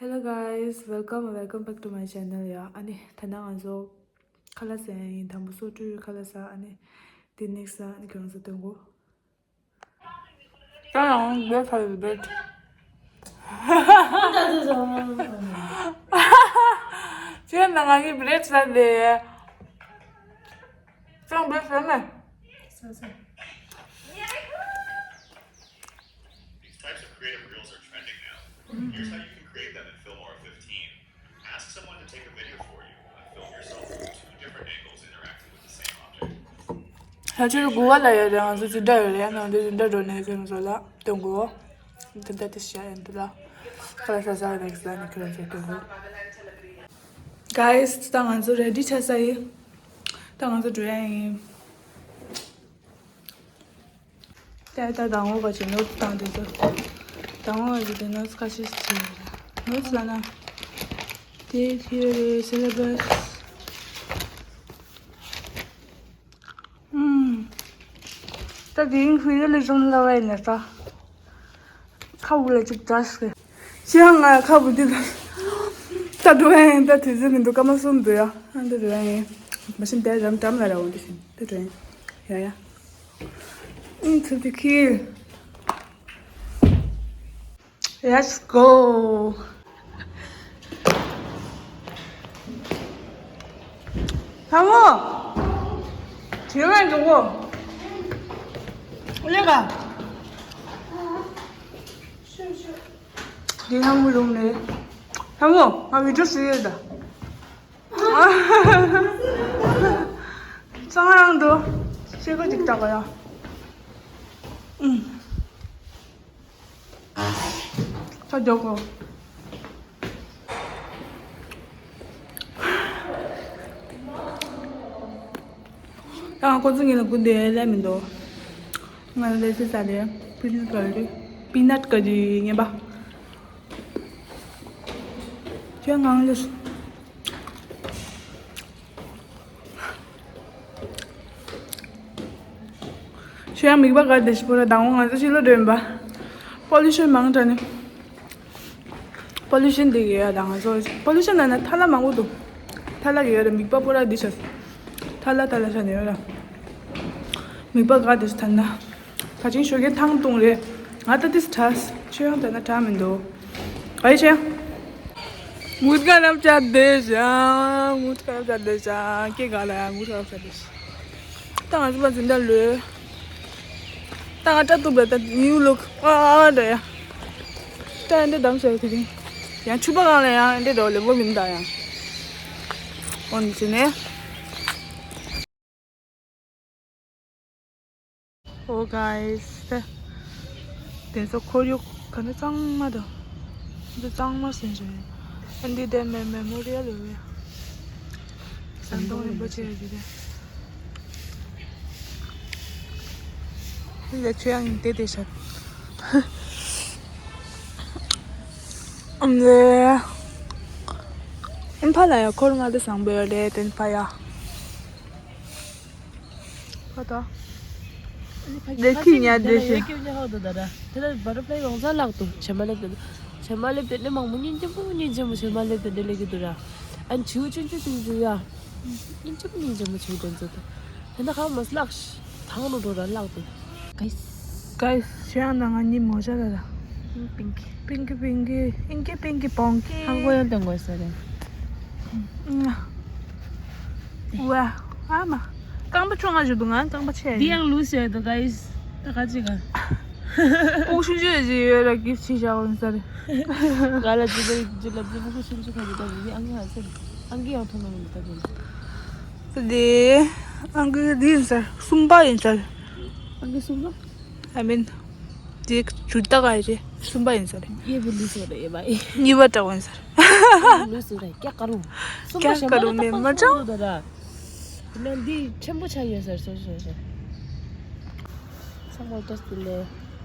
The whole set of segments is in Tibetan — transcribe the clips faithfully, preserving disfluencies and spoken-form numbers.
Hello guys, welcome, welcome back to my channel. Yeah, ཨ་ནི་ད་ནང་ང་ཚོ་ཁ་ལག་ཟ་ཡ་ཡིན། དང་པོ་སོ་ཀྲུའུ་ཁ་ལག་ཟ། ཨ་ནི་དེ་next ཨ་ནི་ཁྱེད་རང་ཚོ་སྟོན་གོ། ད་ཡང་bread ཟ་རེད། bread. ཁྱེད་ནང་ང་གི་bread ཟ་རེད། ཁྱེད་bread ཟ་ནས། These types of creative reels are trending now. Here's how you can create them in Filmora fifteen. Ask someone to take a video for you and film yourself from two different angles interacting with the same object. ལྷ་ཆོས་གུ་བ་ལ་ཡོད་རེད། ང་ཚོ་འཛིན་གྲྭ་ཡོད་རེད། ཡང་ནང་དུ་འཛིན་གྲྭ་འགྲོ་ནས་ཁྱེད་ཚོ་ལ་སྟོན་གོ། འཛིན་གྲྭ་དེ་བཤད་ཡིན་འདི་ལ། ཁ་ལག་ཟ་ཟ་next ལ་ནི་ཁྱེད་ཚོ་སྟོན་གོ། Guys, ད་ང་ཚོ་ready ཆགས་ས་ཡིན། ད་ང་ཚོ་འགྲོ་ཡ་ཡིན། ད་ད་དང་པོ་བ་ཅིག་notes བཏང་དེ་ཚོ། དང་པོ་བ་ཅིག་དེ་notes ཁ་ཤས་ཤིག་བྲིས་ཡོད་རེད། notes ལབ་ན། དེ་theory syllabus. ཨུམ། ད་དེ་ཡིན་ཧུའི་ལ་རུང་ལ་བའི་ནས་ད། ཁ་བུ་ལ་ཅིག་འདྲ་ཞིག་ཅི་ཡང་ང་ཁ་བུ་འདི་ལ། ད་འགྲོ་ཡ་ཡིན། ད་དུས་ཚོད་མི་འདུག་སྐར་མ་གསུམ་འདུག་ཡ། ཨ་འདི་འགྲོ་ཡ་ཡིན། མ་གཞི་འདིར་འགྲམ་འགྲམ་ལ་ར་འོང་འདི་བཞིན་ད་འགྲོ་ཡ་ཡིན། ཡ་ཡ། ཨིན་ཚུལ་དེ་ཁིལ། Let's go. ལྷ་མོ། བྲེལ་བས་འགྲོ་གོ། ལེ་ག་འདི་ལྷ་མོ་རུམ་རེད། ལྷ་མོ་ང་video བཟོས་ཡོད་ད། གཙང་རང་འགྲོ། ཤེལ་སྒོ་ཅིག་བཏགས་པ་ཡ། ཨུམ། ཁ་རྒྱག་གོ། ད་ང་ཁོ་ཚོ་ངེད་ལ་སྐུ་མདུན་སླེབས་མི་འདུག་ང་ལ་ལས་སི་ཟ་རེད། peanut curry peanut curry ངན་པ། ཁྱོད་ངང་ལས། ཁྱོད་ཡང་མིག་པ་ག་དེ་ཞིག་པོ་ར་དང་པོ་ང་ཚོ་ཕྱི་ལོགས་འགྲོ་ཡིན་པ། pollution མང་དྲགས་ནི། pollution དེ་གི་ཡ་དང་ང་ཚོ་pollution ན་ན་ཐ་ལ་མང་པོ་འདུག་ཐ་ལ་གི་ཡོད་ར་མིག་པ་པོ་ར་འདི་ཤ། ཐ་ལ་ཐ་ལ་ཤ་ནི་ཡོད་ར། མིག་པ་ག་དེ་ཞིག་ཐ་ན། ད་ཅིང་ཞོགས་ཀས་ཐང་བཏུང་རེད། ང་ད་ཏིས་དྲགས། ཁྱོད་ཡང་ད་ན་དྲགས་མི་འདུག་ག་ཡི་ཆེ། ངུ་དཀའ་རབ་ཅག་བསྡད་ཤག་ངུ་དཀའ་རབ་ཅག་བསྡད་ཤག་སྐྱེ་ག་ལ་ཡང་ངུ་དཀའ་རབ་ཅག་བསྡད་ཤག་ད་ང་ཚོ་པ་འཛིན་གྲྭ་ལོས། ད་ང་སྐྲ་གཏུབ་པ་ད་new look ཨ་ཨ་འདྲ་ཡ། སྐྲ་འདི་བསྡམས་ཤག་དེ་རིང་། ཡང་ཕྱུ་པ་གང་ལ་ཡང་འདི་འདྲ་ལེགས་པོ་མིན་ད་ཡང་། འོན་ཏེ་ནས། Oh guys, དེ་ཚོ་ཁོར་ཡུག་ག་ནས་གཙང་མ་དང་། འདི་གཙང་མ་ཟིན་བྱས། ཨ་འདི་དེ་མེ་མེ་མོ་རི་ཡལ་ཡོད་རེད། ཟམ་གདོང་རིན་པོ་ཆེ་ཡོད་རེད། འདི་ལ་ཆོས་ཡང་དེ་དེ་ཤར། ཨམ་ལེ། ཨིན་ཕ་ལ་ཡ་འཁོར་ང་དེ་བཟང་པོ་ཡོད་རེད་དེ་ཨིན་ཕ་ཡ། ཁ་ད། ལས་ཁྱི་ཉལ་བསྡད་ཤག་ཡོད་ཀྱི་ཧ་འདུག་ད་ར། དེ་ལ་butterfly ཡོང་ས་ལག་ཏུ་བྱེ་མ་ལེབ་དེ། བྱེ་མ་ལེབ་དེ་ནི་མང་པོ་སྙིང་རྗེ་མོ་སྙིང་རྗེ་མོ་བྱེ་མ་ལེབ་དེ་འདྲ་ལེགས་ཀྱི་འདུག་ར། ཨན་ཆུ་ཆུན་ཆུ་ཆུན་ཆུ་ཡ། སྙིང་རྗེ་མོ་སྙིང་རྗེ་མོ་ཆུ་དེ་ཚོ་དེ། དེ་ན་ཁ་མ་སླག་ཤི། ཐང་རུ་འགྲོ་ར་ལག་དེ། Guys. Guys, ཁྱེད་རང་དང་ང་གཉིས་མོ་ཇ་ལ་ལ། Pinky. Pinky, Pinky, Inky, Pinky, Ponky. ཧང་གོ་ཡང་དོན་དགོས་ས་རེད། ཝ། ཨ་མ། རྐང་པ་ཆུང་ང་བཞུགས་འདུག་ང་རྐང་པ་ཆེ། འདི་ཡང་ལུས་ཡོད་དོ་guys། ད་ག་ཅི་ག་ཀུ་ཤུ་ཅི་ཅི་ཡོད་ར་gift ཆི་བཞག་ཡོད་ས་རེད། ང་ལ་ཅི་ལ་ཅི་ལ་ཅི་ཀུ་ཤུ་ཅི་ག་ཅི་ད་འདི་ཨང་ང་ཚེ། ཨང་ཀི་ཡང་ཐོན་ནོ་མི་འདུག་ད་དེ། ཨང་ཀི་འདི་ཡིན་ས་རེད། གསུམ་པ་ཡིན་ས་རེད། ཨང་ཀི་གསུམ་པ། I mean, དེ་ཇུ་ཏ་ག་རེ་གསུམ་པ་ཡིན་ས་རེད། ཡེ་བུ་ལི་སོ་རེ་ཡེ་བ་ཡེ། གཉིས་པ་དྲག་པ་ཡིན་ས་རེད། ལུས་སུ་རེ་ཀྱ་ཀ་རུ། གསུམ་པ་ཀྱ་ཞེ་ཀ་མ་རུ་ལ་མེ་ཏག་མ་པང་ཅང་སོང་འདུག་ད་ར། ན་འདི་ཆེན་པོ་ཆགས་ཡོད་ས་རེད། སོ་སོ་སོ། ཚང་མ་བཀྲ་ཤིས་བདེ་ལེགས།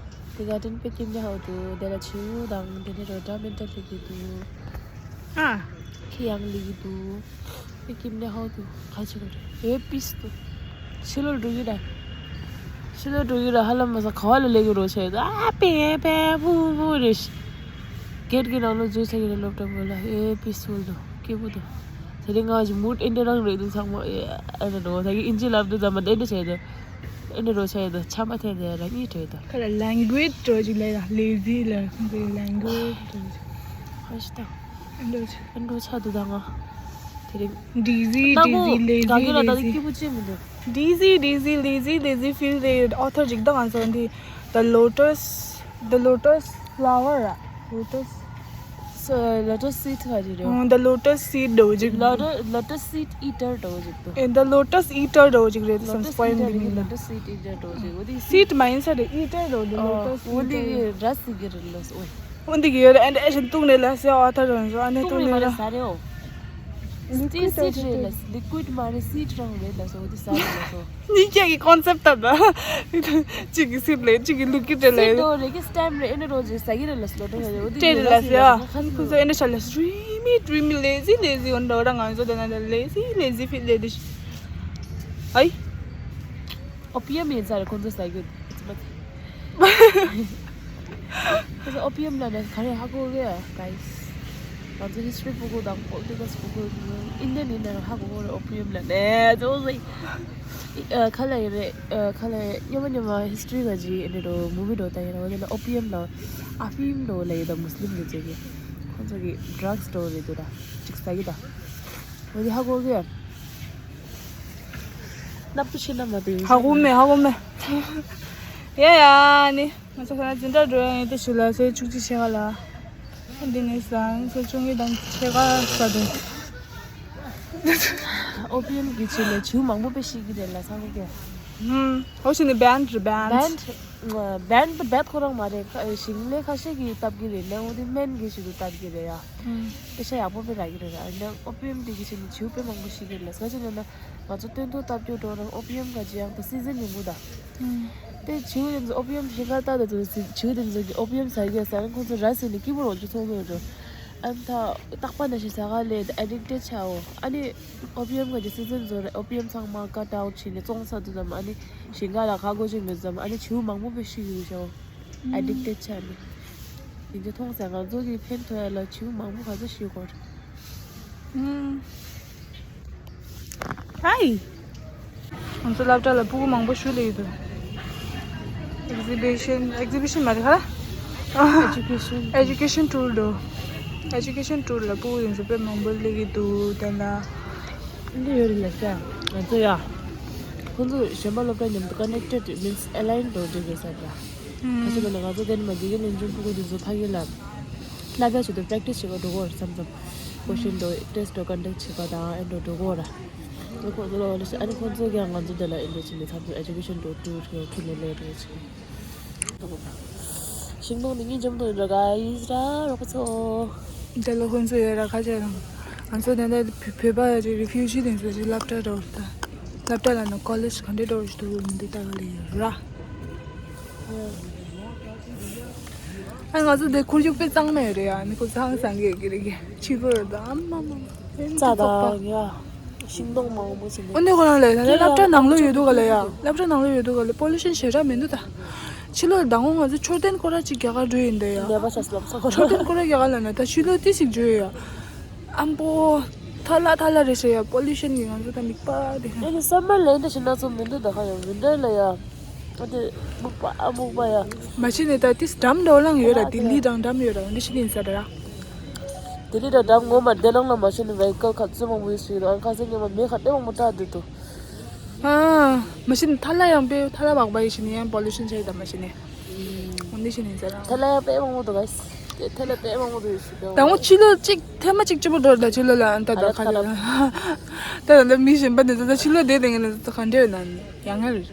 དེ་ག་དྲན་པེ་ཀིམ་ནི་ཧའོ་དུ་དེ་ལ་ཆེའུ་དང་དེ་ནི་རོ་ཏྲ་མེན་ཏྲ་ལི་གི་དུ། ཨ། ཁི་ཡང་ལི་གི་དུ། པེ་ཀིམ་ནི་ཧའོ་དུ་ག་ཆེ་ག་རེ་ཨེ་པིས་དུ། ཕྱི་ལོ་འགྲོ་གི་ར། ཕྱི་ལོ་འགྲོ་གི་ར་ཧ་ལམ་མ་ས་ག་བ་ལ་ལེགས་གི་རོ་ཆེ་དུ་ཨ་པེ་པེ་བུ་བུ་རེ་ཤི། སྐད་ཀྱི་ནང་ལ་འཛུལ་ས་ཡིན་ན་སློབ་གྲྭ་བོད་ལ་ཨེ་པིས་ཕུལ་འདུག་སྐྱིད་པོ་འདུག་དེ་རིང་ང་གི་མུ་ཌི་ཨེ་འདྲ་རང་རེད་འདུག་ཚང་མ་ཨེ་ཨེ་འདྲ་འགྲོ་ད་གི་ཨིན་ཇི་ལབ་འདུག་ད་མ་ད་ཨེ་འདྲ་བྱས་འདུག་ཨེ་འདྲ་རོ་བྱས་འདུག་ཆམ་པ་ཐེབས་འདུག་ར་གཉིས་བྲོས་འདུག་ཁ་ལ་ལེང་གུ་ཨེཇ་འགྲོ་ཅིག་ལས་ལ་ལེ་ཟི་ལ་ཁོང་ཚོའི་ལེང་གུ་ཨེཇ་འགྲོ་ཅིག་ཧ་ཤི་ད་ཨེ་འདྲ་ཅིག་ཨེ་འདྲ་ཆགས་འདུག་ད་ང་དེ་རིང་ཌི་ཟི་ཌི་ཟི་ལེ་ཟི་ལེ་ཟི། སྐྱིད་པོ་ཅི་མི་འདུག Dizzy, dizzy, lazy, lazy feel the author ཅིག་ད་ང་ཚོ་འདི་The Lotus, The Lotus Flower ར། Lotus, so, Lotus Seed ག་ཅིག་རེད། ཨོ། The Lotus Seed འདྲ་བོ་ཅིག Lotus, Lotus Seed Eater འདྲ་བོ་ཅིག་འདུག་ཨེ། The Lotus Eater འདྲ་བོ་ཅིག་རེད་དེ་སམ་Lotus སི་པོ་ཡིམ་Eater འདི་གི་མིང་ལ། Lotus Seed Eater འདྲ་བོ་ཅིག་འོ་དེ་སིཌ་མ་ཡིན་ས་རེད། ཨི་ཊར་འདྲ་བོ་འདི། ཨོ། Lotus འོ་འདི་Eater གི་ར་སི་གི་རེད་ལ་སོ། འོ་འདི་གི་ཡོད་རེད། ཨེ་འདྲ་ཨེ་ཤ་བཏུང་ནས་ལ་སི་ཨོ་ཐར་རང་བཟོ་ཨ་ནེ་བཏུང་ནས་ལ། ལི་ཀུ་ཌི་ཌི་རེད་ལ། ལི་ཀུ་ཌི་མ་རེད། སིཌ་རང་རེད་ལ་སོ། འོ་དེ་ཟ་རེད་ལ་སོ། གཉིས་ཀྱི་ཀོན་སེབ་ལྟར་ད། གཅིག་གི་སིཌ་རེད། གཅིག་གི་ལི་ཀུ་ཌི་རེད་ལ། སིཌ་འདྲ་བོ་རེད་གི་སི་ཊེམ་རེད། ཨེ་འདྲ་རོ་ཇི་ཟ་གི་རེད་ལ་སོ། འོ་དེ་རེད། འོ་དེ་སྤྲད་རེད་ལ་སོ། ཡ། ཁོང་ཚོ་ཨེ་འདྲ་ཤ་ལ་སི་ཌི་རི་མི་ཌི་རི་མི་ལེ་ཟི་ལེ་ཟི་འོ་འདྲ་ར་ང་ཚོ་དེ་ན་ལེ་ཟི་ལེ་ཟི་ཕི་ལེ་ཌི་ཤི། ཨའི། ཨོ་པི་ཡམ་ཡིན་ས་རེད་ཁོང་ཚོ་ཟ་གི་ཡོད། ཁོང་ཚོ་ཨོ་པི་ཡམ་ལ་ནས་ག་རེ་ཧ་གོ་གི་གའི་སི། ང་ཚོ་ཧི་སི་ཊི་རི་ཕྲུ་གུ་དང་པོ་ལི་ཊི་ཀལ་སི་ཕྲུ་གུ་ཨིན་ཌི་ཡན་ཡིན་ན་ཧ་གོ་གི་རེད། ཨོ་པི་ཡམ་ལ་ནས་ཙོ་ཙི། ཨ་ཁ་ལ་ཡིན་རེད། ཨ་ཁ་ལ་ཡིན་ཉི་མ་ཉི་མ་ཧི་སི་ཊི་རི་ག་ཅི་ཨེ་འདྲ་འགྲོ་མུ་བི་འགྲོ་ད་ཡིན་ར། འོ་དེ་ལ་ཨོ་པི་ཡམ་ལ་ཨ་ཕིམ་འགྲོ་ལ་ཡིན་ད་མུ་སི་ལིམ་འདི་ཚོ་གི་ཁོང་ཚོ་གི་ཌྲག་སི་འགྲོ་རེད་འདུག་ར། ཅིག་ཟ་གི་ད། འོ་དེ་ཧ་གོ་གི་ཡ། སྣབས་ཆེ་ན་མ་དེ་ཧ་གོ་མེད། ཧ་གོ་མེད། ཡ་ཡ་ནི་ང་ཚོ་ཁ་ན་འཛིན་གྲྭ་འགྲོ་ཡ་ཡིན་ཏེ་ཞུ་ལ་སོའི་བཅུ་གཅིག་ཕྱེད་ཀ་ལ། འདི་ནས་ཟ་ཚོ་བཅུ་གཉིས་དང་ཕྱེད་ཀ་ཟ་དུ། ཨོ་པི་ཡམ་གི་ཆེད་ལ་བྱིའུ་མང་པོ་དཔེ་ཤི་གི་རེད་ལ་ས་གོ་གི། ཧུམ། ཧོ་ཤི་ནི་བན་རི་བན། བན། བན་དེ་བད་ཁོ་རང་མ་རེད། ཁ་ཞིང་ལས་ཁ་ཤས་ཀྱིས་བཏབ་ཀྱི་རེད་ལས། འོ་དེ་སྨན་གྱི་ཞིག་ཏུ་བཏབ་ཀྱི་རེད་ཡ། ཨུམ། དཔེ་ཆ་ཡག་པོ་དཔེ་རག་གི་རེད་ཡ། ཨོ་པི་ཡམ་དེ་གི་ཞིག་ནི་བྱིའུ་དཔེ་མང་པོ་ཤི་གི་རེད་ལ་ས་ཆ་ནས་ན། ང་ཚོ་སྟོན་ཐོག་བཏབ་རྒྱུ་འགྲོ་རང་ཨོ་པི་ཡམ་ག་ཅི་ཡང་ད་སི་ཛན་ཡོང་གི་ད། ཨུམ། དེ་བྱིའུ་དེ་ཚོ་ཨོ་པི་ཡམ་ཞིང་ཁར་བཏབ་ད་དུ་བྱིའུ་དེ་ཚོ་གི་ཨོ་པི་ཡམ་ཟ་གི་ཟ་ནི་ཁོང་ཚོ་ར་ཟིན་ནས་སྐྱིད་པོ་རོགས་ཀྱི་ཚོགས་མེད་འགྲོ། ཨ་ནི་ད་རྟག་པ་ན་ཞིག་ཟ་ག་ལས་ཨ་ཌིག་ཊེཌ་ཆའོ། ཨ་ནི་ཨོ་པི་ཡམ་ག་ཅི་སི་ཛན་བཟོ་རེད། ཨོ་པི་ཡམ་ཚང་མ་ཀཊ་ཨའུཊ་བྱས་ནས་བཙོང་ས་དུ་ཙམ་ཨ་ནི། ཞིང་ཁ་ལ་ཁ་སྒོ་ཕྱེ་མི་ཙམ་ཨ་ནི་བྱིའུ་མང་པོ་དཔེ་ཤི་ཡོད་ཤག་ཨ་ཌིག་ཊེཌ་ཆགས་ནས། ཡིན་གྱི་མཐོང་ཟེར་ང་ཚོ་གི་ཕན་ཐོགས་ཡ་ལ་བྱིའུ་མང་པོ་ག་ཚོད་ཤི་གོ་རེད། ཧའི། ང་ཚོ་སློབ་གྲྭ་ལ་ཕྲུ་གུ་མང་པོ་ཞུ་ལས་ཡོད་དོ། ཨེག་ཛི་བི་ཤན། ཨེག་ཛི་བི་ཤན་མ་རེད་ཁ་ལ། ཨེ་ཇུ་ཀེ་ཤན། ཨེ་ཇུ་ཀེ་ཤན་ཊུར་འགྲོ། ཨེ་ཇུ་ཀེ་ཤན་ཊུར་ལ་ཕྲུ་གུ་དེ་ཚོ་དཔེ་མང་པོ་སླེབས་ཀྱི་འདུག་དེ་ལ། འདི་ཡོད་རེད་ལ་ཤ། ང་ཚོ་ཡ། ཁོང་ཚོ་གཞན་པ་སློབ་གྲྭ་མཉམ་དུ་ཀ་ནེག་ཊེཌ་མིན་སི་ཨེ་ལའིན་འགྲོ་འདོད་ཡོད་ས་རེད། ཁ་ཤས་ཀྱིས་ང་ཚོ་དེ་ནི་མ་དགེ་རྒན་ལས་འཇུག་ཕྲུ་གུ་དེ་ཚོ་ཕ་གི་ལ། བསླབ་པ་བྱེད་དུ་པྲེག་ཊི་སི་བྱེད་པར་འགྲོ་གི་ཡོད་རེད་བསམ་བསམ། ཀོ་ཤན་འགྲོ་ཊེ་སི་ཊི་འགྲོ་ཀོན་ཌག་ཊི་བྱེད་པ་དང་ཨེ་འགྲོ་འགྲོ་གི་ཡོད་རེད། ཨ་ཁོང་ཚོ་ལ་ཨ་ནི་ཁོང་ཚོ་གིས་ང་ཚོ་དེ་ལ་ཨེ་འགྲོ་བྱེད་ནས་ཚང་ཚོ་ཨེ་ཇུ་ཀེ་ཤན་འགྲོ་ཊུར་འགྲོ་ཁྱེར་ནས་ལས་འགྲོ་བྱེད། ཤིང་སྡོང་འདི་གཉིས་འཇམ་ཏོག་ཡིན་འདྲ་ག་ཡིན་ར་རོགས་པ་ཚོ། དེ་ལ་ཁོང་ཚོ་ཡོད་ར་ཁ་ཆེ་རང་། ང་ཚོ་དེ་འདྲ་བོད་པ་ཅིག་རི་ཕིའུ་ཇི་དེ་ཚོ་ཅིག་སློབ་གྲྭ་འགྲོ་ད། སློབ་གྲྭ་ལ་ནི་ཀོ་ལེཇ་ག་འདྲས་འགྲོ་ཞིག་འདུག་མི་འདུག་ལྟ་ག་ལ་ཡོད་ར། ཨ་ང་ཚོ་དེ་ཁོར་ཡུག་དཔེ་གཙང་མ་ཡོད་རེད་ཡ། ནི་ཁོ་ཚང་ཚང་གི་ཡོད་ཀྱི་རེད་གི་ཕྱི་པོ་རེད་ད་ཨ་མ་མ་མ། རྩྭ་དང་ཡ། ཤིང་སྡོང་མང་པོ་ཞིག་འདུག་འོ་ནི་ཁོ་རང་ལས་ད་ནི་སློབ་གྲྭ་ནང་ལོགས་ཡོད་འདུག་ག་ལ་ཡ། སློབ་གྲྭ་ནང་ལོགས་ཡོད་འདུག་ག་ལ་པོ་ལུ་ཤན་ཞེ་དྲག་མི་འདུག་ད། ཕྱི་ལོགས་ཟླ་ངོ་ང་ཚོ་མཆོད་རྟེན་སྐོར་ར་ཅིག་རྒྱ་གར་འགྲོ་ཡིན་ད་ཡ། ནད་པ་ཆགས་སློབ་ས་སྐོར་མཆོད་རྟེན་སྐོར་ར་རྒྱ་གར་ལ་ན་ད་ཕྱི་ལོགས་ཏི་ཞིག་འགྲོ་ཡ། ཨམ་པོ། ཐ་ལ་ཐ་ལ་རེད་ཤེ་ཡ། པོ་ལུ་ཤན་གྱིས་ང་ཚོ་ད་མིག་པ་དེ། ཨེ་ནི་སམ་མར་ལ་ཨེ་འདྲ་ཞིག་སྣ་ཚོགས་མི་འདུག་ད་ཁ་ཡང་ཝིན་ཊར་ལ་ཡ། ཨ་དེ་སྨུག་པ་ཨ་སྨུག་པ་ཡ། མ་གཞི་ནས་ད་ཏིས་འགྲམ་འདྲ་བོ་ལངས་ཡོད་ར། ལྡི་ལི་དང་འགྲམ་ཡོད་ར། འདི་ཞིག་ཡིན་ས་ར། ལྡི་ལི་དང་འགྲམ་ངོ་མ་བདེ་ལང་ལ་མ་གཞི་ནས་བྷེ་ཧི་ཀལ་ག་ཚོད་མང་པོ་ཡོད་ཞིག་ར། ཁ་སང་ཉི་མ་མེ་ཁ་ཏེ་མང་པོ་བཀྲ་འདུག་ཏུ། ཨ། མ་གཞི་ནས་ཐ་ལ་ཡང་པེ་ཐ་ལ་བག་པ་ཡིན་ཞིག་ནས་ཡང་པོ་ལུ་ཤན་ཆགས་ཡོད་ད་མ་གཞི་ནས། འདི་ཞིག་ཡིན་ས་ར། ཐ་ལ་ཡང་པེ་མང་པོ་འདུག་ག་ཐ་ལ་པེ་མང་པོ་འདུག་ཡོད་ཞིག་ད་ངོ་ཕྱི་ལོ་གཅིག་ཐེངས་མ་གཅིག་གཅིག་པོ་འགྲོ་ར། ད་ཕྱི་ལོ་ལ་ཨ་ད་ད་ཁ་ལ་ད་ད་ལ་མི་གཞན་པ་འདི་ད་ཕྱི་ལོ་བསྡད་དེ་ངས་ད་ག་འདྲ་ཡོད་ན་ཡང་ང་རེད།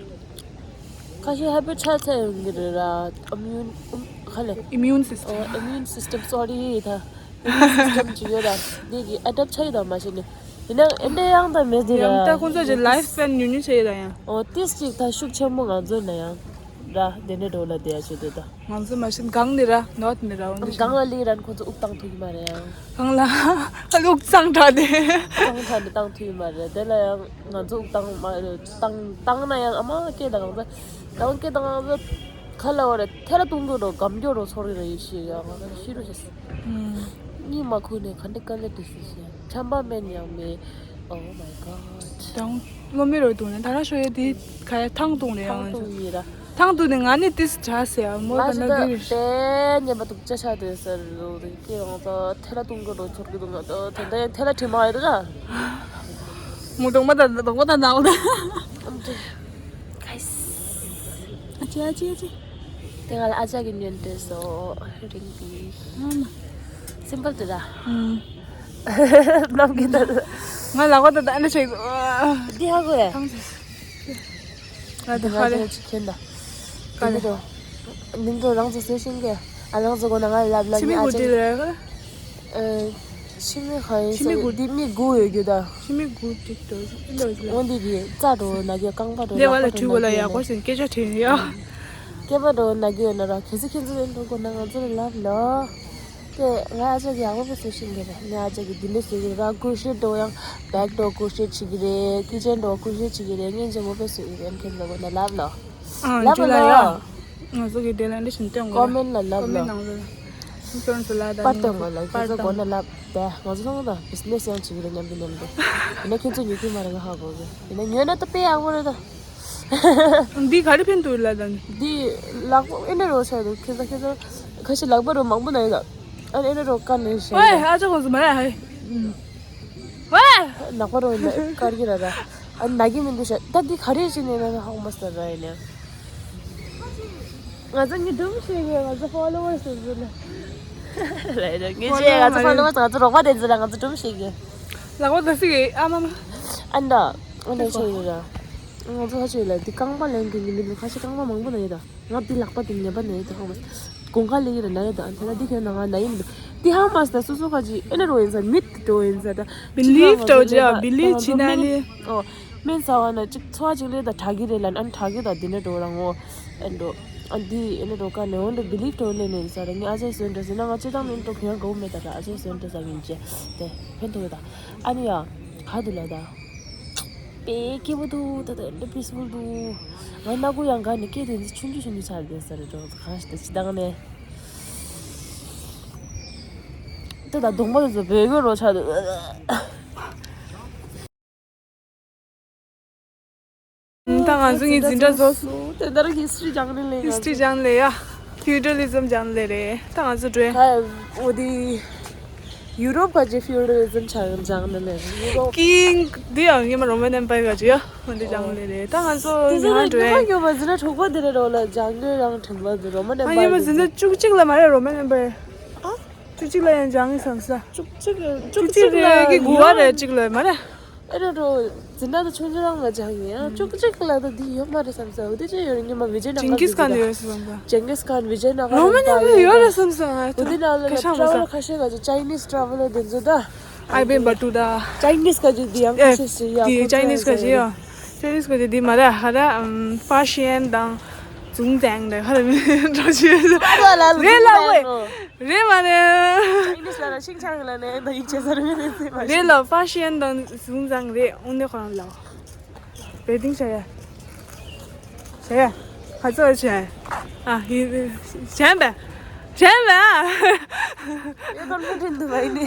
ཁ་ཤས་ཧེ་བི་ཊི་ཆགས་ཚར་ཡོང་གི་རེད་ར། ཨ་མིའུན་ཁ་ལས། ཨི་མིའུན་སིས་ཊམ། ཨ་ཨི་མིའུན་སིས་ཊམ་སོ་རི་ད། ཨི་མིའུན་སིས་ཊམ་ཅིག་ཡོད་ར། འདི་གི་ཨེ་ཌབ་ཆགས་ཡོད་ད་མ་གཞི་ནས། ཡིན་ནའང་ཨེ་འདྲ་ཡང་ད་མེད་དེ་ར། ཡང་ད་ཁོང་ཚོ་ཅིག་ལའིཕ་སི་པེན་ཉུང་ཉུང་ཆགས་ཡོད་ད་ཡང་། ཨོ་ཏིས་ཅིག་ད་ཤུགས་ཆེན་པོ་ང་ཚོ་ན་ཡང་ར་དེ་ནས་འགྲོ་ལ་དེ་ཡ་ཆོད་དེ་ད། ང་ཚོ་མ་གཞི་གང་ནས་ར་ནོར་ཐ་ནས་ར་འོང་དེ་གང་ལ་ལི་རན་ཁོ་ཚོ་དབུགས་བཏང་ཐུབ་ཀྱི་མ་རེད་ཡང་། གང་ལ་ཨ་དབུགས་གཙང་དྲགས་ཏེ། གཙང་དྲགས་ནས་བཏང་ཐུབ་ཀྱི་མ་རེད། དེ་ལ་ཡང་ང་ཚོ་དབུགས་བཏང་མ་རེད། བཏང་བཏང་ན་ཡང་ཨ་མ་སྐད་དང་གང་ཚ་རང་སྐད་དང་གང་ཚ་ ཧ་ལ་བ་རེད། ཐེ་ར་གཏོང་རྒྱུ་རོ་སྒམ་རྒྱུ་རོ་ཚོར་གི་རེད་ཤི་ཡ། ང་ཤི་རུ་ཤི། ཨུམ། གཉིད་མ་ཁུག་ནས་ག་འདྲ་དཀའ་ལས་འདི་སི་ཤི། ཆམ་པ་སྨན་ཡང་མེད། Oh my god. དང་། སློབ་མའི་རོ་བཏུང་ནས་ད་ར་ཤོ་ཡ་དེ་ག་ཡ་ཐང་བཏུང་རེད། ཐང་ཡང་བཏུང་ཡིན་ར། ཐང་བཏུང་ནས་ང་ནི་ཏིས་བྱ་ཟེར་ཡ་མོ་ད་ན་དེ་རེད། དེ་ཉན་པ་འདུག་ཅ་ཆ་དེ་ཟེར་རུ་དེ་ཀི་ཡོང་ཚོ་ཐེ་ར་གཏོང་གི་རོ་ཚོར་གི་འདུག་ང་ཚོ་དེ་འདྲ་ཐེ་ར་ཁྲིད་མ་ཡོད་ད། མོ་གདོང་པ་ད་གདོང་པ་ད་ནག་ལ། ཨམ་ཏེ། ཨ་ཅེ་ཨ་ཅེ་ཨ་ཅེ། དེ་ང་ལ་ཨ་ཅག་གི་ཉོན་དེ་སོ་རིང་པི། སིམ་པལ་དུ་ད། ཨུམ། ནམ་གི་ད། ང་ལ་གོ་ད་ད་ཨ་ནི་ཆེ། འདི་ཧ་གོ་ཡ། ཐང་ཆེ། ང་ད་ཧ་རེ། ང་ཅི་ཁྱེད་ད། ག་རེ། དེ་དོ། ནིང་དོ་རང་ཚོ་སེ་ཤིང་གི་ཨ་རང་ཚོ་གོ་ན་ང་ལབ་ལབ་ཆི་མི་ནི་ཨ་གུ་ཅག་དེ་རེ་ག་ཨེ། ཕྱི་མི་གང་ཡིན་ཕྱི་མི་ཟེར་དགུ། འདི་མི་དགུ་ཡོད་རྒྱུ་ད། ཕྱི་མི་དགུ་ཅིག་འགྲོ་ཨེ་ལོ་ལ། འོན་ཏེ་གི་རྩ་འགྲོ་ན་གི་རྐང་པ་འགྲོ་ལེ་བ་ལ་ལག་པ་འགྲོ་ཐུག་གོ་ན་ལ་གི་ཡག་པོ་ཟིན་སྐད་ཆ་དྲིས་ཡ། སྐད་པ་འགྲོ་ན་གི་ཡོད་ན་ར་གལ་སྲིད་ཁྱེད་ཚོ་ཡོད་འགྲོ་དགོས་ན་ང་ཚོ་ལ་ལབ་ལོ། དེ་ང་ཨ་ཅག་གི་ཡག་པོ་བཟོ་ཤེས་ཀྱི་རེད། ང་ཨ་ཅག་གི་འདི་འདྲ་བཟོ་གི་ར་ཀུ་ཤེད་འགྲོ་ཡང་བེག་འགྲོ་ཀུ་ཤེད་བྱེད་ཀྱི་རེད། ཀི་ཅན་འགྲོ་ཀུ་ཤེད་བྱེད་ཀྱི་རེད། ངས་ཇེ་མོ་པས་བཟོ་གི་རེད། ཁྱེད་ཚོ་དགོས་ན་ལབ་ལོ། ཨ་ལབ་ཇུ་ལ་ལོ། ཡ། ང་ཚོ་གི་དེ་ལ་འདི་བཞིན་སྟོན་དགོས། ཀོ་མེན་ལ་ལབ་ཀོ་མེན་ལོ། ནང་ལ། ཁྱོད་ཚོ་ལ་ད་པར་སྟོན་དགོས་ལ། ཁྱོད་ཚོ་དགོས་ན་ལབ་དེ་ང་ཚོ་ཚང་མ་ད་བི་ཛི་ནེ་སི་ཡང་བྱེད་ཀྱི་རེད་མཉམ་དུ་མཉམ་དུ། ཡིན་ན་ཁྱོད་ཚོ་ཉོ་གི་མ་རེད་ང་ཧ་གོ་གི། ཡིན་ན་ཉོས་ན་ད་དཔེ་ཡག་པོ་རེད་ད། འདི་ག་རེ་ཕན་ཐོགས་ལ་ད། འདི་ལག་པ་ཨེ་འདྲ་རོ་ཆགས་འདུག་ཁྱེད་ཚོ་ཁྱེད་ཚོ་ཁ་ཤས་ལག་པ་རོ་མང་པོ་ན་ཡོད་ད། ཨ་ཨེ་འདྲ་རོ་དཀར་ནས་ཤེས། ཨོའི་ཨ་ཅག་ཁོང་ཚོ་མ་ར་ཧའི། ཨོའི། ལག་པ་རོ་ཡིན་ན་དཀར་གི་ར་ད། ཨ་ན་གི་མི་འདུག་ཤ་ད་འདི་ག་རེ་བྱས་ནས་ན་ཧ་གོ་མ་སོང་ར་ཡིན་ན། ང་ཚོ་ཉིས་སྟོང་ཞིག་ཡོད། ང་ཚོ་ཕོ་ལོ་ཝར་སི་ཟེར་ལ། རེད་རེད། ངས་བཤད་ཡ་ང་ཚོ་ཕོ་ལོ་ཝར་སི་ང་ཚོ་རོགས་པ་དེ་ཚོ་ལ་ང་ཚོ་སྒྲུང་བཤད་གི། ལག་པ་ག་སི་གི་ཨ་མ་མ། ཨ་འདྲ། ཨ་འདྲ་ཆེ་ཡོད་ར། ང་ཚོ་ཧ་ཆེ་ཡོད་ལ་འདི་རྐང་པ་ལེན་མཁན་གྱི་མི་འདུག་ཁ་ཤས་རྐང་པ་མང་པོ་ན་ཡོད་ད། ང་འདི་ལག་པ་དེ་ཉེས་པ་ན་ཡོད་ད་ཧ་མ། དགུན་ཁ་ལེན་གི་ར་ན་ཡོད་ད། དེ་ལ་འདི་ཁྱོད་ན་ང་ན་ཡིན་མི་འདུག་འདི་ཧ་མ་སི་ད་སོ་སོ་ཁ་ཅིག་ཨེ་ན་རོ་ཡིན་ས་མིད་འགྲོ་ཡིན་ས་ད། བི་ལིབ་འགྲོ་ཅི་ཨ་བི་ལིབ་བྱེད་ན་ནི། ཨོ། སྨན་ཟ་བ་ན་གཅིག་ཚོ་གཅིག་ལས་ད་དྲག་གི་རེད་ལ་ཨན་དྲག་གི་ད་འདི་ནས་འགྲོ་རང་ངོ་། ཨན་འགྲོ། ཨན་འདི་ཨེ་ནས་འགྲོ་ཀ་ནས་འོན་ཏེ་བི་ལིབ་འགྲོ་ལས་ནས་ཟ་ར་ངས་ཨ་ཅག་སོན་འདྲ་ཟེར་ན་ང་ཅི་དང་མིན་འགྲོ་གང་གོ་མེད་ད་ར་ཨ་ཅག་སོན་འདྲ་ཟ་གིན་ཅེ་དེ་ཕན་ཐོགས་ད། ཨ་ནི་ཡ། ག་འདུག་ལ་ད། དཔེ་སྐྱིད་པོ་འདུག་ད་ད་འདི་པི་སི་ཕུལ་འདུག་ང་སྣ་ཁུག་ཡང་ག་ནས་སྐད་དེ་འདི་ཆུང་ཆུང་ཆུང་ཆུང་ཆགས་བསྡད་ཟེར་འགྲོ་གང་ཞིག་ད་ཅི་དང་ནས། ད་ད་གདོང་པ་དེ་ཚོ་བོད་གོས་རོ་ཆགས་འདུག་ད་ང་ཚོ་ངའི་འཛིན་གྲྭ་བཟོ་སོང་། དེ་ལྟར་ཧི་སི་ཊི་རི་སྦྱངས་ནས་ལས། ཧི་སི་ཊི་རི་སྦྱངས་ལས་ཡ། ཧྥིའུ་ཌལ་ལི་ཛམ་སྦྱངས་ལས་རེད། ད་ང་ཚོ་འགྲོ། ད་འོ་དེ་ཡུ་རོབ་ག་ཅི་ཧྥིའུ་ཌལ་ལི་ཛམ་ཆ་སྦྱངས་ནས་ལས་ཡུ་རོབ། ཀིང་འདི་ཡང་ཉི་མ་རོ་མན་ཨེམ་པའེར་ག་ཅི་ཡ། འོ་འདི་སྦྱངས་ལས་རེད། ད་ང་ཚོ་དེ་ཚོ་ཉི་མ་ཉི་མ་འགྲོ། སྐྱོ་བ་ཟིན་ན་གྲོགས་པོ་དེ་རེད་རོ་ལ་སྦྱངས་ནས་རང་དྲན་པ་འདི་རོ་མན་ཨེམ་པའེར། ཉི་མ་ཟིན་ན་བཅུ་གཅིག་ལ་མ་རེད་རོ་མན་ཨེམ་པའེར། ཨ། བཅུ་གཅིག་ལ་ཡང་སྦྱངས་བསམ་ས། བཅུ་གཅིག་བཅུ་གཅིག་ལ་གི་དགུ་བ་རེད་གཅིག་ལ་མ་རེད། ཨེ་རོ་རོ། འཛིན་གྲྭ་དང་ཆུང་ཆུང་རང་ལ་སྦྱངས་ཡིན་ཨ། བཅུ་གཅིག་ལ་ད་འདི་ཡོད་མ་རེད་བསམ་ས། འོ་དེ་ཅི་ཡོད་རེད། ཉི་མ་བི་ཇེ་ནང་ཇིང་གིས་ཁན་ཡོད་བསམ་ས། ཇིང་གིས་ཁན་བི་ཇེ་ནང་རོ་མན་ཨེམ་པའེར་ཡོད་རེད་བསམ་ས། འོ་དེ་ནང་ལ་ཀ་ཤ་མ་ས་ཁ་ཤས་ཀ་ཅི་ཅའི་ནིས་ཊ་རེ་ཝ་ལར་དེ་ཚོ་ད། ཨའི་བེན་བ་ཏུ་ད། ཅའི་ནིས་ཀ་ཅི་འདི་ཡང་ཁ་ཤས་ཤིག་ཡ། འདི་ཁོ་ཅའི་ནིས་ཀ་ཅི་ཡ། ཅའི་ནིས་ཀ་ཅི་འདི་མ་རེད་ཧ་ར། ཧྥ་ཤན་དང་ཟུང་ཙང་དང་ཧ་ར་མི་འགྲོ་ཆེ། རེད་ལ་ཝེ། རེད་མ་རེད། ཨིང་ལིཤ་ལ་ཤིང་ཆང་ལ་ནས་ད་ཡིག་ཆེ་ས་རེད་མི་རེད་ཟེར་མ། རེད་ལ་ཧྥ་ཤན་དང་ཟུང་ཙང་རེད། འོ་ནས་ཁོ་རང་ལ། བེ་ཏིང་བྱ་ཡ། བྱ་ཡ། ཧ་ཙོ་བྱ་ཡ། ཨ་ཡི་བྱ་བ། བྱ་བ། ཡོད་དམ་ལྷ་འདྲེན་འདུག་བ་ཡིན་ནི།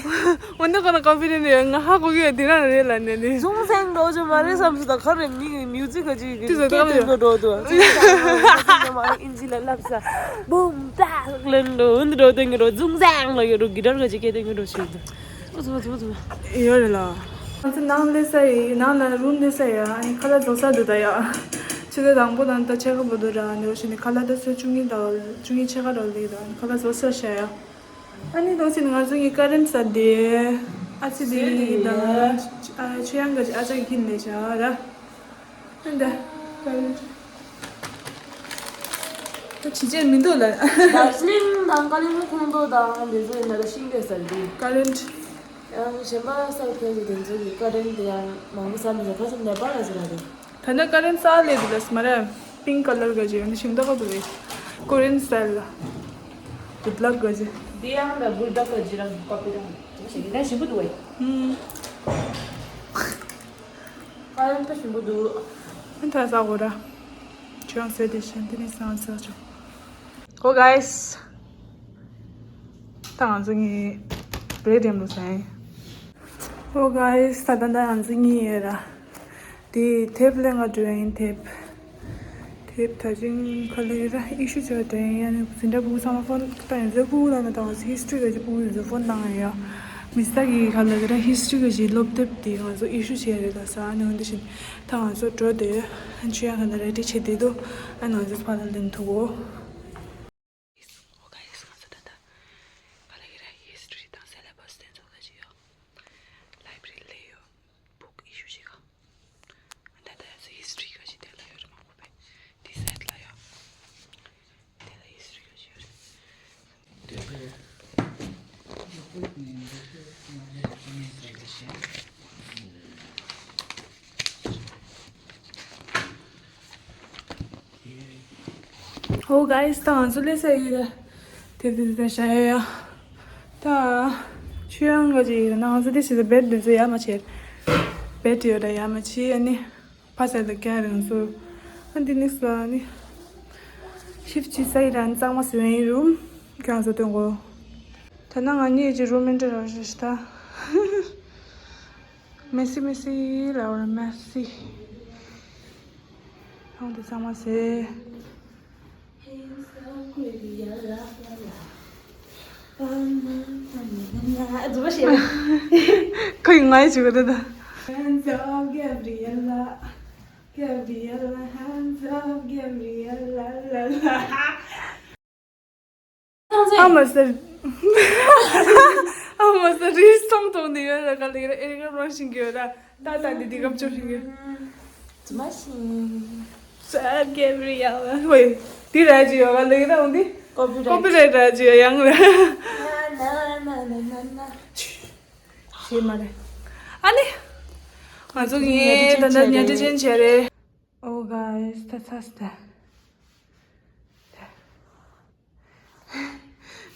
འོ་ནས་ཁོ་རང་ཀོན་ཕི་ཌེན་ཊི་ཡོད། ང་ཧ་གོ་གི་ཡོད། དེ་རང་རེད་ལ་ནས་ནི། ཟུང་ཟེང་འགྲོ་རྒྱུ་མ་རེད་བསམ་སོང་། ད་ཁ་རེ་མི་གི་མིའུ་ཛིག་ག་ཅིག་གི་ཏི་ཟོ་སྐད་ཏི་ཏི་ཏི་འགྲོ་འགྲོ་འདུག་ཨིན་ཇི་ལ་ལབ་ས། བུམ་པ་ལེན་འགྲོ་འདི་འགྲོ་དེ་འགྲོ་ཟུང་ཟེང་ལ་ཡོད་འགྲོ་གི་འདྲ་ག་ཅིག་སྐད་ཏི་འགྲོ་ཞིག་འདུག་ཨུ་ཚུ་ཨུ་ཚུ་ཨུ་ཚུ། ཡོད་རེད་ལ། ང་ཚོ་ནང་སླེབས་ས་ཡིན། ནང་ལ་རུམ་སླེབས་ས་ཡ། ཨ་ནི་ཁ་ལག་བཟོ་ས་འདུག་ད་ཡ། ཆུ་ཚོད་དང་པོ་དང་ད་ཕྱེད་ཀ་བར་དུ་ར་ནི་འོ་ཞིག་ནི་ཁ་ལག་ད་ཚོད་བཅུ་གཉིས་དང་བཅུ་གཉིས་ཕྱེད་ཀ་ར་སླེབས་ད་ཁ་ལག་བཟོ་ས་བྱ་ཡ། ཨ་ནི་ལོ་སི་ནི་ང་ཚོ་གི་ཀ་རན་ས་དེ་ཨ་ཙི་དེ་ཡིན་དང་ཆུ་ཡང་ག་ཅི་ཨ་ཅག་གིན་ལས་བྱ་ར། ཨ་འདྲ་ཀ་རན་ད་ཇི་ཅན་མི་འདུག་ལ། དར་ཇི་ལིང་དང་ཀ་ལིམ་པོང་ཁོངས་གཏོགས་དང་དེ་ཚོ་ཡིན་ན་ད་ཤིང་རྟ་ས་དེ་ཀ་རན། ཡང་གཞན་པ་ས་ཁུལ་གྱི་དེ་ཚོ་གི་ཀ་རན་དེ་ཡང་མང་པོ་ས་མི་ཟ་ཁ་ཚོ་ནེ་པ་ལ་ཟེར་བ་རེད། ད་ནི་ཀ་རན་ས་ལས་དེ་ལ་སྨ་ར། པིང་ཀ་ལར་ག་ཅི་ཡང་ཤིང་རྟ་ག་དུ་རེད། ཀོ་རེན་སི་ཊའིལ་ལ། གུད་ལག་ག་ཅི། དེ་ཡང་ལ་གུད་ལག་ག་ཅི་རང་ཀོ་པི་རང་། ཞིག་གི་ན་ཞིམ་པོ་འདུག་བས། ཧུམ། ཀ་རན་ད་ཞིམ་པོ་འདུག་ཨ་ད་ས་གོ་ར། ཁྱོད་རང་ཟས་དེ་བཞིན་དེ་ནས་སང་ཟ་ཆོག Go guys. ད་ང་ཚོ་གཉིས་བྲེ་ཌེམ་ལུ་ཟེན། Go guys. ད་ད་ད་ང་ཚོ་གཉིས་ཡོད་ར། དེ་དེབ་ལེན་ག་འགྲོ་ཡིན་དེབ། དེབ་ད་ཅིང་ཁ་ལེ་ར་ཨི་ཤུ་ཅོ་དྲན་ཡ་ནི་ཟིན་འདྲ་བུ་ཚང་མ་ཕོན་ད་ཡིན་ཟེར་བུ་ལ་ན་ད་ང་ཚོ་ཧིས་ཊོ་རི་ག་ཅི་བུ་ཡིན་ཟེར་ཕོན་བཏང་ཡ། མི་ས་གི་ཁ་ལེ་ར་ཧིས་ཊོ་རི་ག་ཅི་སློབ་དེབ་དེ་ང་ཚོ་ཨི་ཤུ་བྱས་རེད་ད་ས་ཨ་ནི་འོན་ཏེ་བཞིན་ད་ང་ཚོ་འགྲོ་དེ་ཨ་ཆུ་ཡ་ཁ་ན་རེ་ཌི་བྱེད་དེ་དུ་ཨ་ང་ཚོ་ཕ་ལ་ལེན་ཐུག་གོ། ཨོ་ག་ཡིས་ང་ཚོ་ད་ལྟ་ག་ལ་གི་ར་ཧིས་ཊོ་རི་དང་སེ་ལེ་བ་སི་དེ་ཚོ་ལ་ཅི་ཡོད། ལའི་བྷ་རི་ལ་ཡོད། བུག་ཨི་ཤུ་ཞིག་ག་ད་ལྟ་ཡ་ཚོ་ཧིས་ཊོ་རི་ག་ཅི་དེ་ལ་ཡོད་རེད་མ་གོ་བས། དེ་སའེ་ཌི་ལ་ཡོད། དེ་ལ་ཧིས་ཊོ་རི་ག་ཅི་ཡོད་རེད། ཧོ་ག་ཡིས་ད་ང་ཚོ་ལས་ས་ཡོད་ར། དེ་དེ་དེ་ཤ་ཡོད་ཡ། ད་ཆུ་ཡང་ག་ཅི་ཡོད་ན་ང་ཚོ་དེ་ཤི་ད་བེད་དེ་ཚོ་ཡ་མ་ཆེ། བེད་ཡོད་ར་ཡ་མ་ཆེ་ཨ་ནི། ཕ་ས་ད་ཀྱ་རང་སོ། ཨ་འདི་ནི་སོ་ཨ་ནི། ཤིབ་ཅི་ས་ཡི་རང་གཙང་མ་སོ་ཡིན་རུམ། ཀྱང་སོ་སྟོན་གོ། ད་ན་ང་གཉིས་ཀྱི་རུམ་མེ་ཊི་རང་ཞིག་ད། མེ་སི་མེ་སི་ལ་བར་མེ་སི། ཧང་དུ་ཚང་མ་ཟེ། ཁོ་ཡི་ང་ཡི་བྱེད་གོ་ད་ད། Hands up, Gabriella. Gabriella, hands up, Gabriella, la la. ཨ་མ་ཟེར། ཨ་མ་ཟེར་རིས་སྟོང་སྟོང་ནི་ཡོད་ལ་ག་ལེ་ར་ཨེ་ར་བ་ཤིང་གི་ཡོད་ལ་ད་ད་འདི་འདི་གབ་ཆོག་ཤིང་གི། ཙུ་མ་ཤིང་། What's up, Gabriella? ཝེ། འདི་ར་ཇི་ཡོད་ག་ལེ་ར་འོང་འདི། ཀོ་པི་རའེ་ཊི། ཀོ་པི་རའེ་ཊི་ར་ཇི་ཡོད་ཡང་ལ། ཤེས་མ་རེད། ཨ་ནི། ང་ཚོ་ངའི་ད་ལྟ་ཉལ་ཁྲི་ཅན་བྱས་རེད། Oh guys, that's us there.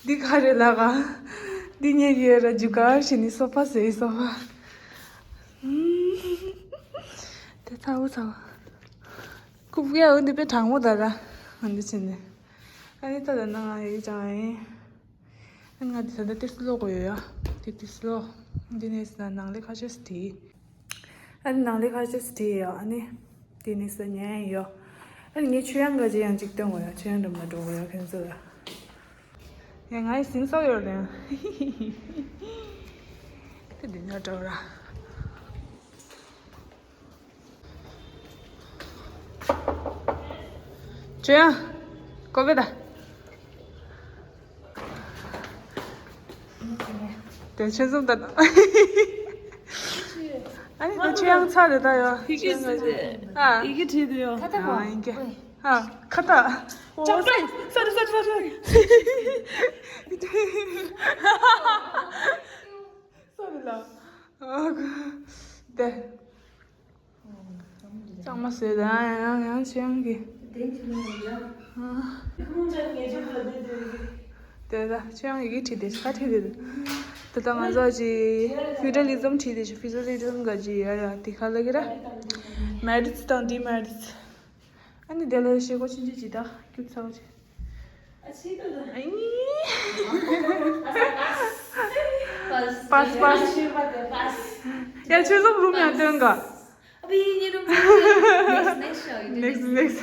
འདི་ག་རེ་ལ་ག་འདི་ཉལ་གི་ཡོད་ར་རྒྱུ་གར་ཞིག་ནི་སོ་ཕ་ཟེར་སོ་ཕ། དེ་ཚ་བོ་ཚ་བོ། ཀུབ་ཀྱ་འོ་འདི་པའི་གྲང་མོ་ད་ར། འོ་འདི་ཕྱིན་ནས། ཨ་ནི་ད་ད་ན་ང་ཡི་ཅང་ཨེ། ཨ་ནི་ང་འདི་ད་ད་ཏི་སི་ལོ་གོ་ཡོད་ཡ། དེ་ཏི་སི་ལོ། འདི་ནས་ན་ནང་ལས་ཁ་ཤས་སི་དེ། ཨ་ནི་ནང་ལས་ཁ་ཤས་སི་དེ་ཡ་ཨ་ནི། དེ་ནི་ས་ཉན་ཡོད། ཨ་ནི་ངས་ཆུ་ཡང་ག་ཅི་ཡང་ཅིག་སྟོན་དགོས་ཡ་ཆུ་ཡང་འགྲམ་ལ་འགྲོ་དགོས་ཡ་ཁྱོད་ཚོ་ལ། ཡ་ང་ཡི་སིང་སོགས་ཡོད་རེད། དེ་འདི་ན་འགྲོ་ར། ཆུ་ཡང་། ཀོ་བེ་ད། དེ་ཆེན་ཙུམ་ད་ན། ཨ་ནི་དེ་ཆུ་ཡང་ཚ་རེད་ད་ཡོ། ཕི་ཀི་སི་རེད། ཨ། ཡི་གེ་བྲིས་འདུག་ཡོ། ཁ་ཐག་ཨ་ཡིན་གེ། ཨ། ཁ་ཐག་ཅག་ཏྲ། སོ་རི་སོ་རི་སོ་རི། སོ་རི་ལ། ཨ། དེ། གཙང་མ་བཟོས་དང་ཡང་ཡང་ཆུ་ཡང་གི། དེ་ད་ཆུ་ཡང་ཡི་གེ་བྲིས་ཏེ་ཁ་བྲིས་ཏེ། དེ་ད་ང་ཚོ་ཅི་ཕི་ཌ་ལི་ཛམ་བྲིས་ཏེ་ཕི་ཌ་ལི་ཛམ་ག་ཅི་ཡ་ཡ་དེ་ཁ་ལ་གི་ར། མེ་རི་ཊི་དང་ཌི་མེ་རི་ཊི། ཨ་ནི་དེ་ལ་ཤེས་གོ་ཆུང་ཆུང་ཅི་ད་ཁྱུག་ཚ་བོ་ཅི། ཨ་ནི། པཱས་པཱས། ཡ་ཆུ་ལུག་རུམ་ཡང་སྟོན་ག། Next, next.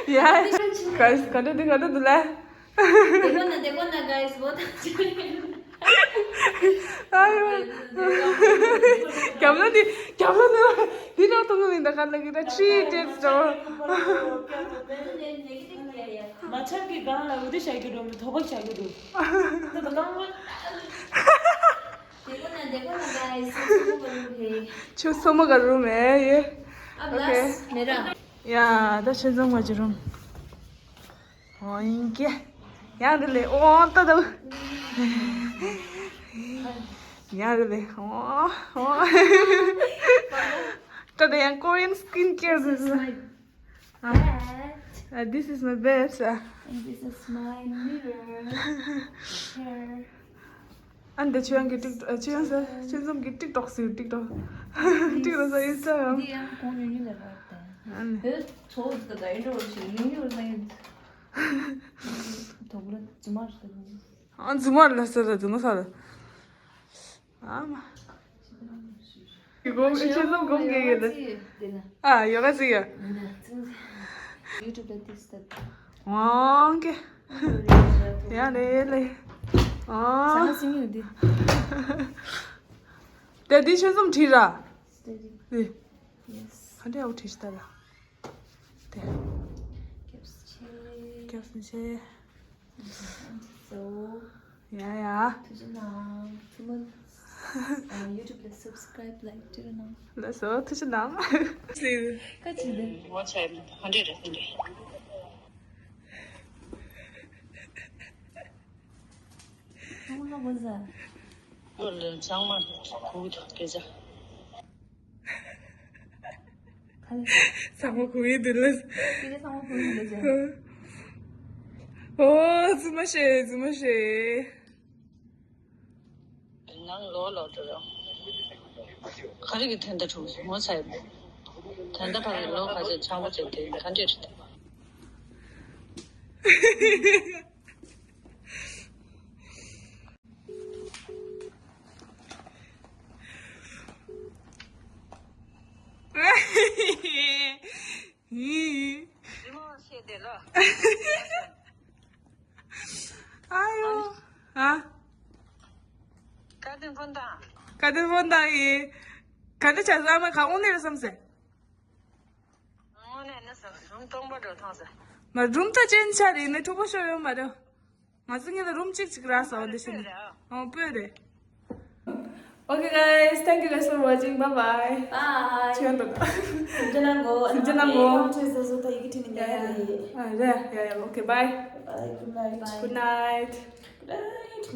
Yeah. Guys, ག་འདྲ་འདུག་ག་འདྲ་འདུག་ལ། དེ་གོ་ན་དེ་གོ་ན་guys བོ་ད་ཅི། ཨ་ཡོ། རྒྱབ་ལོ་འདི་རྒྱབ་ལོ་འདི་འདི་ནང་དུ་ངུ་མིན་ད་ག་ལ་གི་ད་ཁྲི་ཏེ་ཙོ། མ་ཆག་གི་སྒང་ལ་འུ་དུ་བྱ་རྒྱུ་འགྲོ་མི་ཐོག་པ་བྱ་རྒྱུ་འགྲོ། ད་ད་གང་བ། དེ་གོ་ན་དེ་གོ་ན་guys སོ་མོ་ག་རུ་མེ། ཆུ་སོ་མོ་ག་རུ་མེ་ཡེ། ཨ་ལ་མེ་ར། ཡ་ད་ཆེན་ཚང་མ་ཅི་རུམ། ཨོ་ཡིན་ཀྱེ། ཡང་རེད་ལེ་ཨོ་ཏ་ཏ། ཡང་རེད་ལེ་ཨོ་ཨོ། ཏ་ཏ་ཡང་Korean skin care this is. This is my bed. Uh, this is my bed, uh. And this is my mirror. Here. ཨ་ནི་ཆོས་དབྱངས་ཀྱི་ཊིག་ཊོག་ཆོས་དབྱངས་ཟེར་ཆོས་འཛོམས་ཀྱི་ཊིག་ཊོག་ཟེར་ཊིག་ཊོག་ཊིག་ཊོག་ཟེར་ཨིན་སི་ཊ་གྷ་རམ། འདི་ཡང་ཁོང་ཉུང་ཉུང་ལས་པར་ཏེ། ཨ་ནི། ཧེ་ཚོ་ཟེར་ད་ཨིན་ཊྲོ་ཞིག་ཉུང་ཉུང་ལས། དོག་ལ་རྫུན་མ་རེད། ཨ་རྫུན་མ་ལ་ས་ལ་རྫུན་མ་ས་ལ། ཨ་མ། གོང་ཆེ་ཙམ་གོང་གེ་གེ་ལ། ཨ་ཡོ་ག་ཟིག་ཡ། YouTube ལ་ཏིས་ཏ། ཝང་གེ། ཡ་ལེ་ལེ། ཨ། ཟང་ཟིང་ཡོད་དེ། དེ་འདི་ཆེ་ཙམ་བྲིས་ར། Steady. དེ། Yes. ག་འདྲ་ཡག་པོ་བྲིས་ཤི་ད་ལ། དེ། སྐྱབས་སུ་མཆི། སྐྱབས་སུ་མཆི། So. ཡ་ཡ། ཐུགས་རྗེ་གནང་། ཐུགས་མ། ཨ། YouTube ལ་subscribe, like བྱེད་རོགས་གནང་། ལགས་སོ། ཐུགས་རྗེ་གནང་། ཁ་ཅིག་འདི། ངོ་ཚ་ཡི་ཧ་འདྲེ་རེད་ཧ་འདྲེ། ཁ་མ་ཁ་བོ་ཟ། ཁོ་ལ་ཚང་མ་གུག་ཐོག་སྐད་ཆ། ཚང་མ་གུ་ཡི་དུ་ལ། སྐད་ཆ་ཚང་མ་གུ་ཡི་དུ་ལ། ཨོ་རྫུན་མ་བཤད། རྫུན་མ་བཤད། ནང་ལོག་ལོག་འགྲོ་ཡོང་། ག་རེ་གི་དོན་དག་གྲུབ་སོང་ངོ་ཚ་ཡི། ད་ལྟ་བར་ལོ་ཁ་ཤས་ཆང་པོ་བྱས་ཏེ་ག་འདྲས་རེད། ཡི། རི་མོ་བཤད་དེ་ལོ། ཨ་ཡོ། ཨ། བཀའ་དྲིན་ཕོན་དང་། བཀའ་དྲིན་ཕོན་དང་ཡི། ག་འདྲ་བྱས་སོང་། ཨ་མ་ག་འོང་ནི་རེད་བསམ་སེ། དངོས་གནས་ནི་སུམ་སྟོང་པ་འགྲོ་ཐང་ཟེར། མ་རུམ་ད་ཅན་ཆ་རེད་ནི་ཕྲུ་གུ་ཤོར་ཡོང་མ་རེད། ང་ཚོ་གཉིས་ལ་རུམ་གཅིག་གཅིག་རག་སོང་འདི་བཞིན། ཨོ་སྤོས་རེད། Okay guys, thank you guys for watching. Bye bye. Bye. ཆེན་འདུག་སེམས་ཅན་ནང་གོ། སེམས་ཅན་ནང་གོ། ཁོང་ཚོས་བཟོ་བཟོ་ད་ཡི་གེ་བྲིས་ནས་ཉར་ཡ་རེད། ཨ་རེད། ཡ་ཡ། Okay, bye. Bye, good night. Good night. Good night.